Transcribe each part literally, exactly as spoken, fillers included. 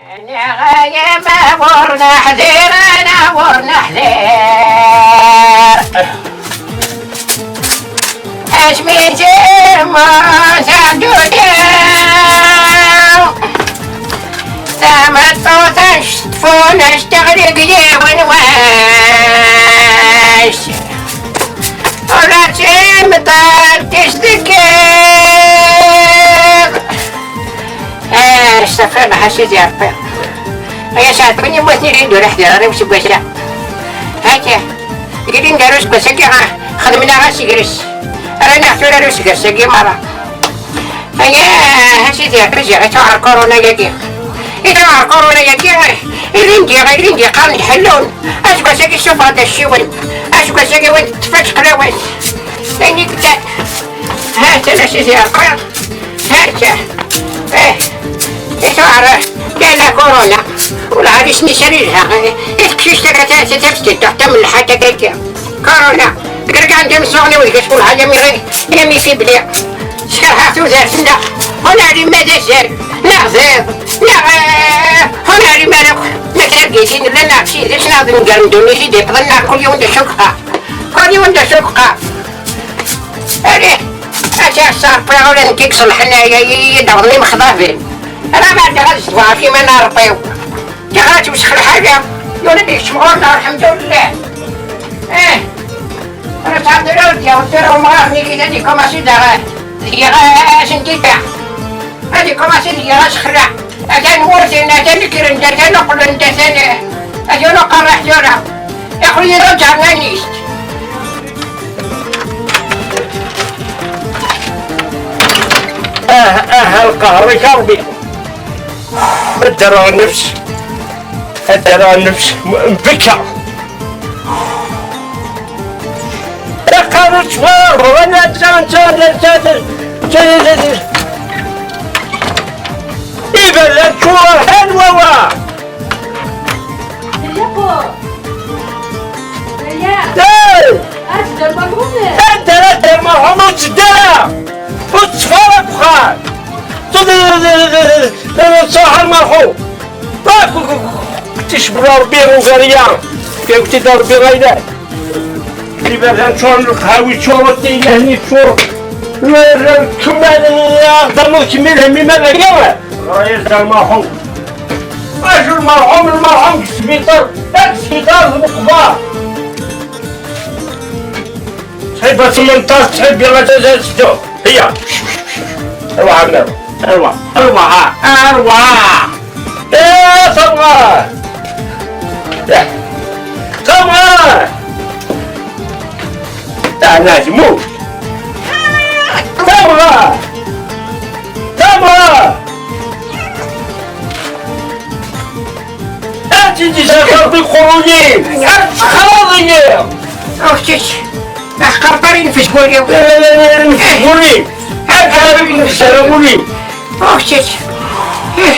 Neɣ ay ama ɣur neḥdir, ana ɣur neḥdir. Asmi zemmun taɛdut-a, tameṭṭut anect tfunast teɣli deg yiwen wass. Ula d timeṭṭalt-is deg yiḍ. Ah, astaɣfirullah, a Sidi Ṛebbi. Ay aseɛd, win yemmuten ur yi-d-ur iḥdir ara useggas-a. Hati, ilin gar useggas-agi, ah, xedmen-aɣ asegres. Rran-aɣ tura ar useggas-agi merra. Ay, ah, a Sidi Ṛebbi, ziɣ i tuɛer kuruna-agi. I tuɛer kuruna-agi, ah, ilin-d, ilin-d yeqqaren-d ḥellun. Aseggas-agi ssufɣen-d acciwen. Aseggas-agi wwin-d ṭṭfeǧ qlawat. Ayen i yellan. Ha-t-an a Sidi Ṛebbi. Ha-t-an. Eh, i tuɛer, la, la corona. Ur ɛad isem-is ara yelha. Eh, i teqcict-agi ta-, ta-, tabesṭiṭuḥt tamelḥant-agi. Corona. Rǧan-d imsuɣen-iw deg-s wellah, yami, yami fibli. Skerheɣ tudert-nneɣ. Ur neɛlim ma d azal, neɣ d iḍ, neɣ, eh, ur neɛlim ara akk ma d targit i nella, neɣ d tidet, neɣ d nnger n ddunit i d-iwwḍen, neɣ kul yiwen d acu yeqqar. Kul yiwen d acu yeqqar. Alih, ata ass-a Ṛebbi ula d nekk i iṣelḥen, ay, ay, ay, i d-awḍen imexḍaben. Ala ma ɛeddiɣ ad zedɣeɣ ɣef yiman n Ṛebbi-w. Tiɣrat-iw s lḥala, yuli-d yekcem ɣur-neɣ, lḥemdullah. Eh, ur nettɛeṭṭil ara, d-yaweḍ tura umɣar-nni, ad ikumaṣi daɣ deg-i, eh, asentidaɛ. Ad ikumaṣi deg-i asexleɛ. Atan wurten, atan nekren-d, atan uqlen-d, atan, eh, atan uqerriḥ tura. Aql-iyi d aǧernanis. Ah, ah, lqahṛ-ik a Ṛebbi. Ad d-rreɣ nnefs. Ad d-rreɣ nnefs. M-, mbekka. Aqerru ttwaɣeḍ, ana d ta, d ta, d ta, d ta, d ta, d ta. Iberdan ččuren ḥal wawa. Daya, daya. Hey! Ad tedder merḥum? Anda ara tedder merḥum? Ur tedder ara. Ur tetteffeɣ ara deg uxxam. Tt-, tt-, tt-, tt-, tt-, tt-, tt-, merḥum. Akk, akk, akk, ticebra Ṛebbi ugar-iya. Yewwet-id Ṛebbi ayla. Iberdan ččuren, lqahwa ččurent, tinehni ččurent. Kemmel, aɣ-d-amuḍ kemmel, hem iman-agi. Ɣer-i d lmerḥum. Acu lmerḥum, lmerḥum deg sbiṭar, deg sbiṭar d uqbar. Tḥib ad tmenṭaẓ, tḥib ad teddu. Hiya. Arwaḥ a mmi. Arwaḥ. Arwaḥ. Arwaḥ. Eh, Tamɣar. Eh. Tamɣar. Teɛna tmut. Tamɣar. Tamɣar. Ad tt-id-iserfer deg uqerruy-im, ad texraḍ-iyi! Ukečč, ma teqqareḍ ara infes wul-iw. Infes wul-im! Ad texraḍ infes ara wul-im! Ukečč, ih,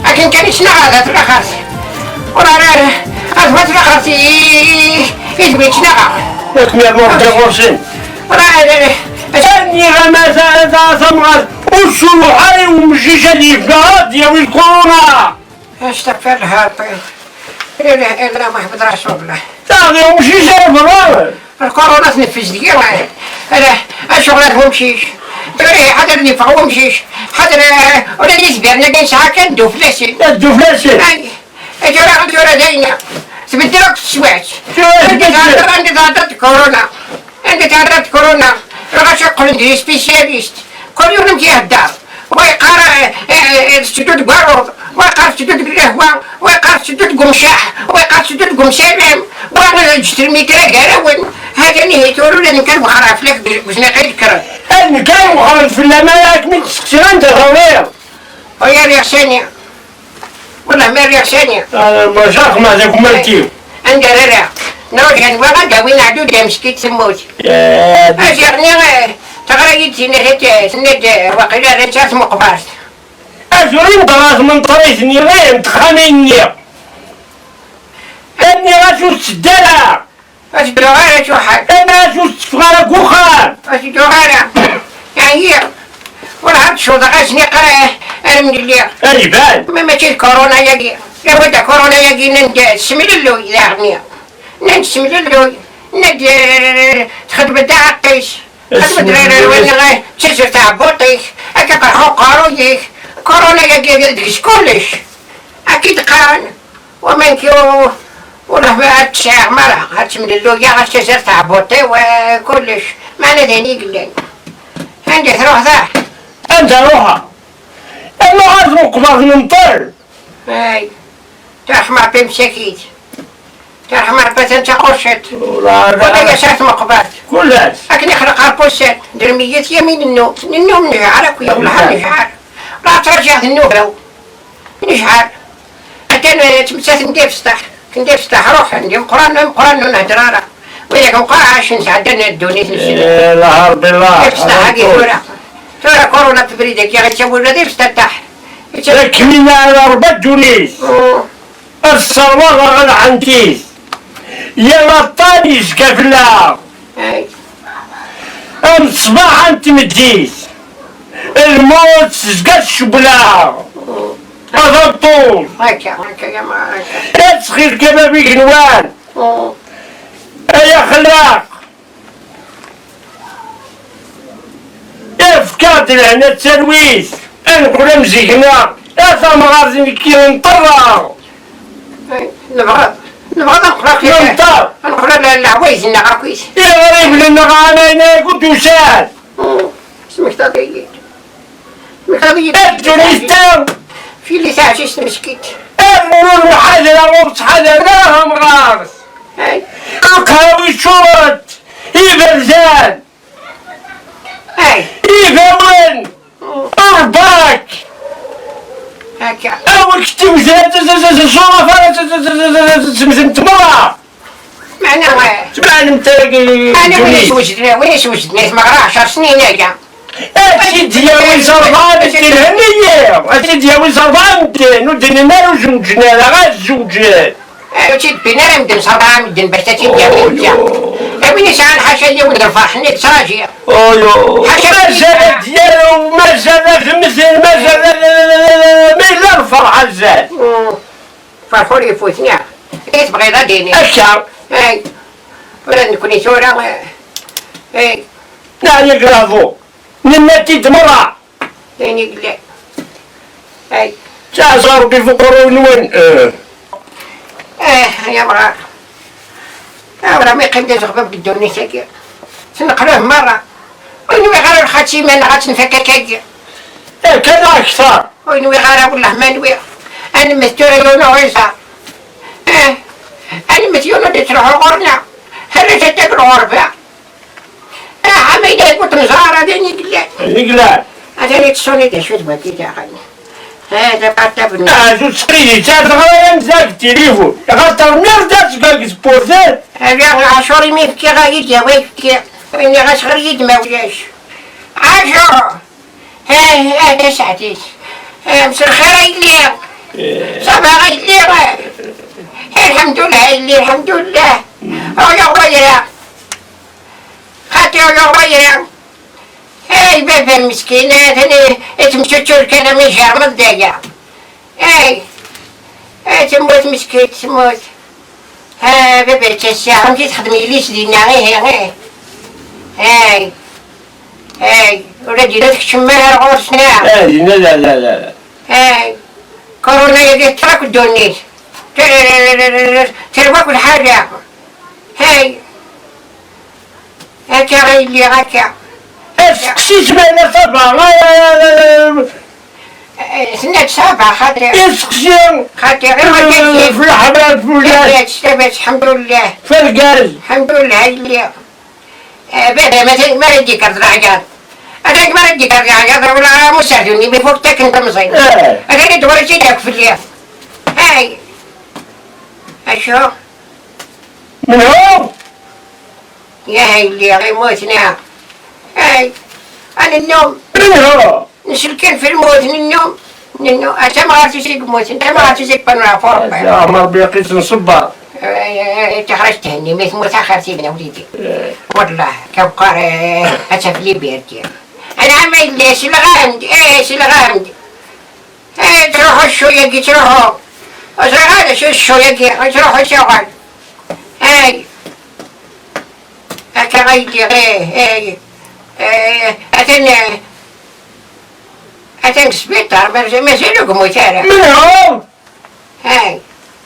akken kan i ttnaɣeɣ d at laxert. Ur ara, ad wat laxert i, i, i d-mi ttnaɣeɣ. Ur kem-yernu Rebbi ɣur-sen. Ur ara, nniɣ-am a ta-, a ta-, a Tamɣart, ur sruḥ ara i umcic ad yeffeɣ, ad d-yawi lkuruna. Astaɣfirullah Rebbi. La ilaha illallah Muḥemmed Rasulullah. Taɣ di umcic ara ḍran. Lkuruna tneffes deg-i. Ala, acuɣer ad umcic? Tura ḥader ad yeffeɣ umcic. Ḥader, eh, ula d izbirn-agi nesɛa kan dduflasin. Dduflasin. Ay, tura, tura d ayen. Tbeddel akk teswiɛt. Tura tbeddel. Anda tehder, anda tehder tkuruna. Anda tehder tkuruna, lɣaci qqlen d spécialistes. Kul yiwen amek ihedder. Wa yeqqar, eh, eh, tetteddu deg waruḍ, wa yeqqar tetteddu deg lehwa, wa yeqqar tetteddu deg umcaḥ, wa yeqqar tetteddu deg umsalam, wa ǧǧet lmitra gar-awen. Hatan ihi tura ula d nekk ad wexxreɣ fell-ak deg uzniq i d-kkreḍ. Ad nekk ad wexxreɣ fell-am, ara akken i d-steqsiɣ anda tawiḍ. Ay, rriɣ sani. Wallah ma rriɣ sani. Ah, ma jax ma d akumanti. Anda ara rriɣ? Nruḥ nwiɣ ad d-awin aɛdud ameskit temmut. Aziɣ-nni, eh, teɣra-yi-d tinna, eh, tenna-d, eh, waqila rran-tt ar tmeqbert. Azur i neḍra tmenṭrit-nni, eh, n texxamin-nni. Nniɣ-as ur tteddu ara. Ad dduɣ ara s uḥal. Ama ur tetteffeɣ ara deg uxxam. Ad dduɣ ara. Ɛyiɣ. Ur ɛad cewḍeɣ ad s-nniɣ ara, eh, Am nella. Ay, iban. Ma mačči d corona-yagi. Lawa da corona-yagi, nnan-d semlelluy daɣen. Nnan-d semlelluy. Nnan-d, eh, txedmeḍ-d aɛeqqis. Txedmeḍ-d rrerwa-nneɣ, eh, ttazzer tɛebbuṭ-ik. Akka qerḥ uqerruy-ik. Corona-yagi deg-s kullec. Akka i d-qqaren. Wama nekk ur, ur ad tt-sɛiɣ mara, ad ttemlelluyeɣ, ad tt-azar tɛebbuḍt-iw, eh, kullec. Meɛna d ayen i yellan. Anda truḥ da? Anda ruḥeɣ? Ama ɣer tmeqbert n Mṭel. Ay, tarḥem Ṛebbi msakit. Tarḥem Ṛebbi atan d taquciṭ. Wala yas ar tmeqbert. Kullec. Akken ixleq Ṛebbi ussan, d lmeyyet yami nennu, nennu nejɛer akk, ya welleh nejɛer. La ttṛaǧiɣ d nnuba-w. Necɛel. Atan, eh, tmettat n dibsṭaḥ. N dibsṭaḥ ruḥen, d imeqranen, imeqranen ur nhedder ara. Widak meqqar ɛacen sɛeddan ddunit-nsen. Eh, la harbi la. Dibsṭaḥ-agi tura. Tura corona febrid-agi ɣittawi ula d ibsṭaḥ. Kemmina ara Ṛebbi ddunit. Mm. Ad ṣṣerwaɣ ɣer lɛent-is. Yal aṭṭan yezga fell-aɣ. Ay. Am ṣṣbaḥ n tmeddit, lmut tezga tcewwel-aɣ. Abeṭṭul. Akka, akka, ya ma, akka. Ttxil-k a bab igenwan. Mm. Ay axellaq. Efk-aɣ-d lehna d talwit, ad neqqel am zik-nneɣ, a tamɣart nekki nṭerreɣ. Nebɣa, nebɣa ad neqqel akk. Nenṭer. Ad neqqel ala leɛwayed-nneɣ akkit. Iɣriblen-nneɣ ɛlayen akk d-usan. Smektaḍ-iyi-d. Smektaḍ-iyi-d. A ddunit-a. Fili taɛzizt meskint. Rnu nḥader ur ttḥadar ara amɣar. Ay. Lqahwa iččuṛent, iberdan. Ay. Ibawen. Ṛebak. Akka. Awek tiwzan, ẓuṛaf ara tsemtent merra. Meɛna, eh, tmeɛnemt tagi. Meɛna win iswejden, win iswejden i tmeɣra ɛecṛ snin aya. Ad tt-id-yawi s ṛebɛa medden, henni-yi. Ad tt-id-yawi s ṛebɛa medden, ur d-nnin ara ur zewǧen ara, ɣas zewǧen. Eh, ur tt-id-bbin ara medden s ṛebɛa medden bac ad tt-id-yawi netta. A win yesɛan ḥaca yiwen d lferḥ-nni ttṛaǧiɣ. Ḥaca mazal ad d-yaru, mazal ad mmten, mazal ad, ma yella lferḥ azal. Ferḥ ur ifut, niɣ. I tebɣiḍ ad d-tiniḍ? Akka. Ay. Ula d nekkni tura, eh, ay. Neɛya gravo. Nenna-t-id merra. D ayen i yellan. Ay. Ttaɛza Ṛebbi f uqerruy-nwen. Eh. Eh, ay amɣar. Amɣar mi yeqqim d azeɣbab deg ddunit-agi. Tneqluh merra. Ur nwiɣ ara lxatima neɣ ad tenfak akkagi. Eh, kan akter. Ur nwiɣ ara, wellah ma nwiɣ. Ad nemmet tura yiwen ur iẓer. Eh, ad nemmet yiwen ur d-ittruḥu ɣur-neɣ. Rret ad tagi lɣerba. Ah, ma yella ur t-neẓra ara d ayen i yellan. Ayen i yellan. Atan yettṣuni d acu d wagi daɣen. Hada aṭṭabel. Ah, ur tettqeyyil ara teɣra-yam deg tilifun. Axaṭer nniɣ-d-as deg tewwurt. Ala, Ɛacur imi fkiɣ ad yi-d-yawi ayefki. Nniɣ-as ɣer-iyi-d ma ulac. Ɛacur! Hey, hey, tasaɛdit. Eh, mselxir a yelli. Eh. Ça va a yelli. Eh, lḥemdullah a yelli, lḥemdullah. Ur yuɣ wayra. Xaṭi ur yuɣ wayra. Hey, baba meskin, atan yettmeččuččul kan am ijermeḍ daya. Ay, ay, temmut meskint, temmut. Ha, baba yettasaɣ, amek i texdem yelli-s dinna, ihi, ih. Ay, ay, ula d yella tkeččem ara ɣur-s, neɣ? Ah, dinna, la, la, la, la. Ay, corona-yagi teṭṭer akk ddunit. Terwa akk lḥala. Ay, akka i lliɣ akka. Asteqsi-s ma yella ṣaba. Eh, tenna-d ṣaba, xaṭi. Isteqsi. Xaṭi, ɣiwel, eh, f leḥbab fell-as. Tabat, lḥemdullah. F argaz. Lḥemdullah, ay lliɣ. Eh, baba, ma t-, ma ara d-yekker d leɛyaḍ. Atan ma ara d-yekker d leɛyaḍ, wala muserdun, imi fuk takken temẓin. Eh. Atan ad d-wara tt-id-yakk fell-i. Ay. Acu? Menhu? Yah, ay lliɣ, immut, neɣ? Ay, a nennum. Menhu? Nsell kan f lmut, nennum. Nennu, a tamɣart-is i yemmuten, tamɣart-is i yewwan ɣef Ṛebbi. Aɛmer Ṛebbi yaqis nṣebber. Ay, ay, ay, tixraǧ thenni, mi temmut axir tibna wlidi. Eh. Wallah, kan qqar, eh, ad taf liberté. Anɛam a yelli, selɣam-d, eh, selɣam-d. Ay, ttruḥu ccu-yagi, ttruḥu. Ur ẓriɣ ara d acu d ccu-yagi, ttruḥu tuɣal. Ay. Akka ay lliɣ, eh, eh, eh, atan, eh, atan deg sbiṭar, mazal, mazal ur yemmut ara. Menhu? Ay.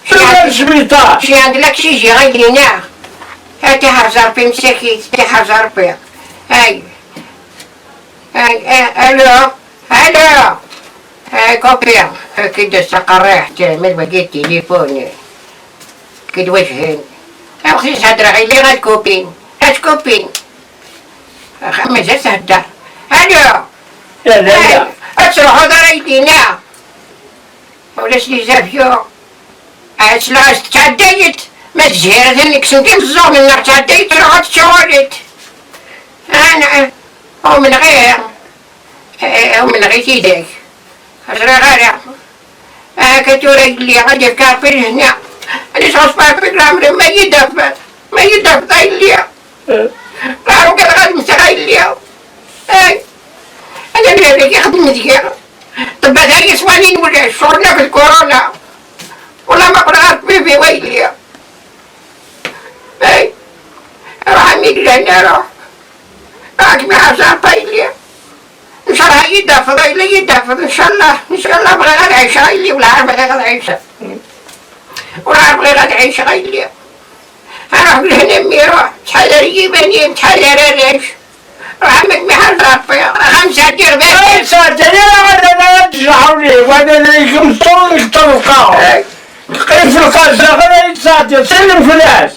Tura deg sbiṭar. Cyan d laksiji ay d-yenna. Ay, tiḥerz Rebbi msakit, tiḥerz Rebbi. Ay. Ay, ay, alo, alo. Ay, kupi. Ki-d taqerriḥt, ma d wagi tilifun. Ki-d wajhen. Amek i s-heddreɣ i lliɣ ad kupin. Ad kupin. Ax, mazal thedder. Alo. Ala, ala. Ay, ad truḥeḍ ara yedina. Ulac les avions. Ad tla-, ad tettɛedday-d. Ma tezhir, atan kksen-d imeẓẓuɣen-nneɣ, tettɛedday-d, truḥ ad ttuɣal-d. Ana, umneɣ, eh, eh, umneɣ i tidak. Ur ẓriɣ ara. Akka tura yelli, ad yefk Rebbi lehna. Ad yesɣes Rebbi leɛmer, ma yi-d-tafeḍ, ma yi-d-tafeḍ a yelli. Ur ugadeɣ ad mmteɣ a yelli. Ay, ad am-yerr ixdem deg-i. Ṭṭebbat ay yeswanin ulac, ccɣel akk d kuruna. Wala ma qqleɣ ɣer ṭṭbib-iw a yelli. Ay, ruḥ a mi llan, ruḥ. Ad kem-iḥrez Rebbi a yelli. Ncallah ad yi-d-tafeḍ, a yelli ad yi-d-tafeḍ, ncallah, ncallah bɣiɣ ad ɛiceɣ a yelli, welɛar bɣiɣ ad ɛiceɣ. Welɛar bɣiɣ ad ɛiceɣ a yelli. Aruḥ belhen a mmi, ruḥ, ttḥadar iman-im, ttḥadar arrac. Ruḥ amek mi ḥal Rebbi, axxam sɛeddiɣ baba. Ur sɛeddiɣ ara, ad d-jɛuli, wala la ikem ṭul deg ṭṭelqa. Qif lqaza, ɣer ay d-sɛeddiɣ, sellem fell-as.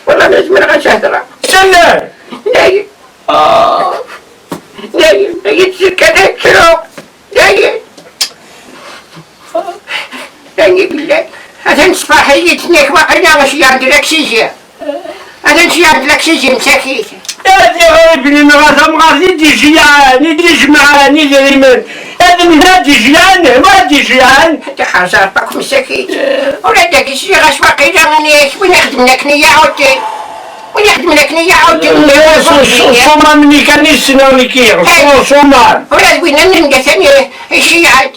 Wala ma zemreɣ ad s-hedreɣ. Sellem. Dayen. Ah. Dayen, dayen, tzekker ad ttruɣ. Dayen. Dayen, belli. Atan tessefreḥ-iyi-d, tenna-k waqila ceyɛen-d laksiji. Atan ceyɛen-d laksiji, msakit. Ad iɣer ibnin ɣer tamɣart i d-iceyɛen, i d-ijemɛen idrimen. Ad nna d-iceyɛen, wa d-iceyɛen. Tiḥerz Rebbi akk msakit. Ula d dagi sliɣ-as waqila, win ixedmen akken i yaɛuden. Win ixedmen akken i yaɛuden. Ṣuman-nni kan i ssneɣ nekki, ṣuman. Ula d winna nnan-d atan iceyɛen.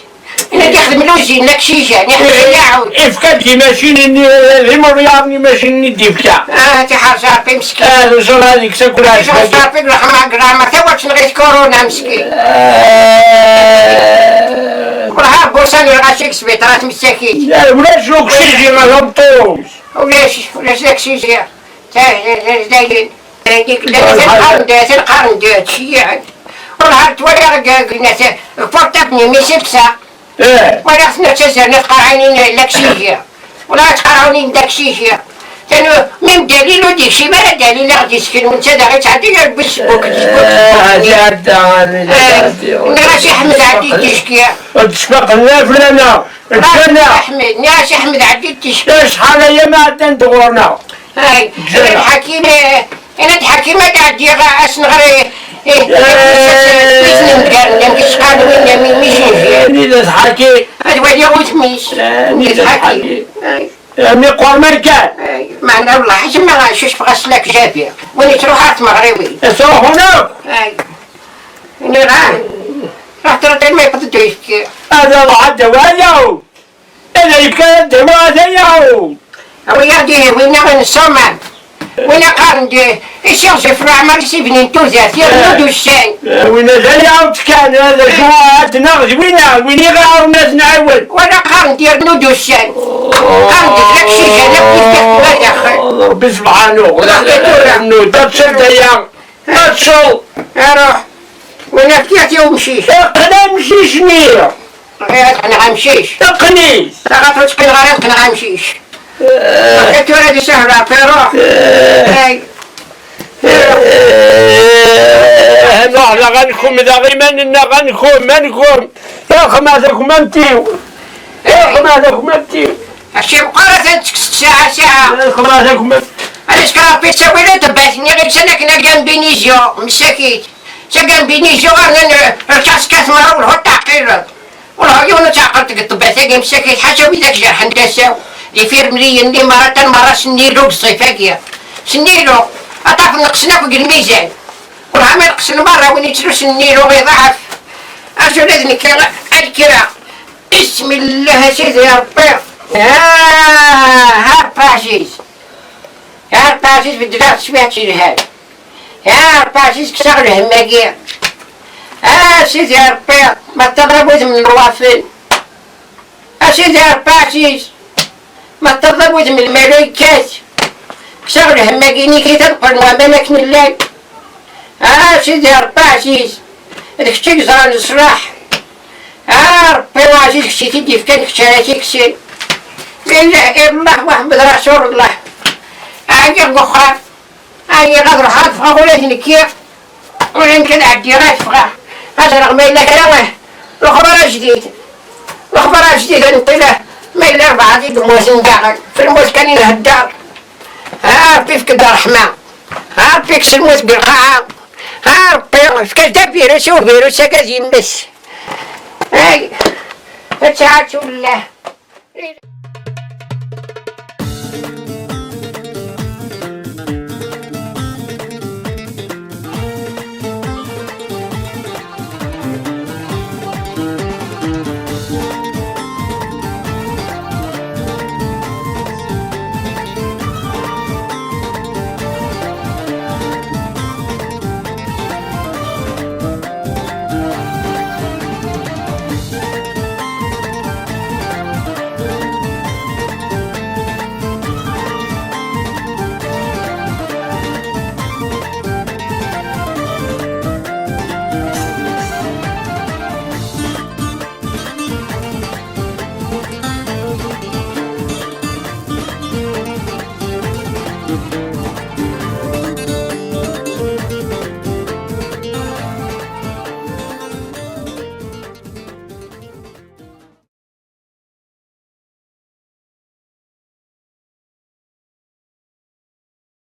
Nnan-d ixdem luzin, laksiji, iḥbes iyaɛud. Ifka-d timacinin-nni, d imuryaḍ n imacinin i d-ifka. Ah, tiḥerz Rebbi meskin. Ah, d uẓur ad ikkes akk lɛecb-agi. Tiḥerz Rebbi deg leɛmer, deg leɛmer, tawa tneɣ-it kuruna meskin. Ah. Wellah, Rebbi ur sani ɣas deg sbiṭar, ad t-messakin. Ulac uksiji a tameṭṭut. Ulac, ulac laksiji. Ta-, ta-, ta-, dayen. Dayen, atan qqaren-d, atan qqaren-d, ttceyyiɛen. Wellah, twalaɣ deg, deg, deg portable-nni, mi s-ibsa. Eh. Walaɣ-ten ttazzalen ad qerɛinin laksiji. Wellah, ad qerɛunin laksiji. Tanu, même Dalil ur d-yekcim ara Dalil, ad ɣ-d-yesken, netta daɣ yettɛeddi, yerbes sbuk, sbuk, sbuk. Eh, ad iɛedda, ad iɛedda. Nniɣ-as i Ḥmed, ɛeddi-d ticki. Ur d-tecfaqeḍ ara fell-aneɣ. Ǧǧan-aɣ. Ḥmed, nniɣ-as i Ḥmed, ɛeddi-d ticki. Acḥal aya ma ɛeddan-d ɣur-neɣ. Ay, ǧǧan-aɣ. Ḥakim, eh, Yenna-d Ḥakim ad ɛeddiɣ ad s-nɣer i, i, i, i, i, i, ad waliɣ udem-is. Yenna-d Ḥakim. Ay. Meqqer ma kan. Ay, meɛna wellah, ḥaca ma cucfeɣ-as lakjabi. Win yettruḥ ar tmeɣriwin. Ttruḥun akk. Ay. Nniɣ-as, ruḥ tura ma yewweḍ-d uyefki. Ad ruḥ ad d-awiɣ. Ad yefk ad d-awiɣ ad yaw. Awi-yaɣ-d ihi winna n Ṣṣuman. Winna qqaren-d, eh, Icix Jef Leɛmer, s ibni n tudert, yernu-d ussan. Eh, winna d ayaw kan, eh, d acu ad naɣ d winna, win i ɣ-iɛawnen ad nɛawen. Wala qqaren-d yernu-d ussan. Qqaren-d d laksijin akk i d-iḥekmen daxel. Rebbi subḥanu. Rebbi tura. Nuda d aya. Acu? Aruḥ. Win aftiɣ i umcic. Iqqen amcic-nni. Iqqen amcic. Iqqen-it. Taɣaṭ ur teqqen ara, iqqen amcic. Eh. Akka tura di sahra, iruḥ. Eh. Ay. Eh, nuḥ daɣ ankum, daɣ iman-nneɣ ankum, ankum. Iqma takmamt-iw. Iqma takmamt-iw. Acci meqqar atan tekkes ssaɛa, ssaɛa. Iqma takmamt. Ad isker Rebbi ttawil n tebbat-nni ɣilsan akken agambinizyu, msakit. S agambinizyu ɣer-nen, eh, rkaṣ kat mara ur lhu teɛqileḍ. Ur lhu yiwen ur teɛqileḍ deg ṭṭebbat-agi msakit, ḥaca widak jerḥen tasa-w. D ifirmliyen, d imaratan merra sennilu deg ṣṣif-agi. Sennilu, ad tafeḍ neqsen akk deg lmizan. Ur lhu ma neqsen merra, win yettlus sennilu iḍɛef. Acu ula d nekki ad kkreɣ. Is, Bismillah a Sidi Ṛebbi. Ah, ha Ṛebbi ɛziz. Ha Ṛebbi ɛziz, beddel-aɣ teswiɛt yelhan. Ha Ṛebbi ɛziz, kkes-aɣ lhemm-agi. Ah, Sidi Ṛebbi, ma teṭṭaḍ wudem n lwafen. A Sidi Ṛebbi ɛziz, ma teṭṭaḍ wudem n lmalaykat, kkes-aɣ lhemm-agi-inek i tadqel n waman akken llan. Ah, Sidi Ṛebbi ɛziz, d kečč i yeẓran leṣlaḥ. Ah, Ṛebbi ɛziz, kečč i t-id-yefkan, kečč ara t-ikksen. La ilaha illallah Muḥemmed Rasulullah. Ɛyiɣ deg uxxam. Ɛyiɣ ad ruḥeɣ ad ffɣeɣ ula d nekki. Ula nekk ad ɛeddiɣ ad ffɣeɣ. Ad ẓreɣ ma yella kra, eh, lexbar ajdid. Lexbar ajdid ad nṭila. Ma yella rebɛa i yemmuten daɣen. F lmut kan i nhedder. Ha Ṛebbi efk-d ṛṛeḥma. Ha Ṛebbi kkes lmut deg lqaɛa. Ha Ṛebbi efk-as-d abirus i ubirus-agi ad yemmet. Ay, ad tɛaǧu llah.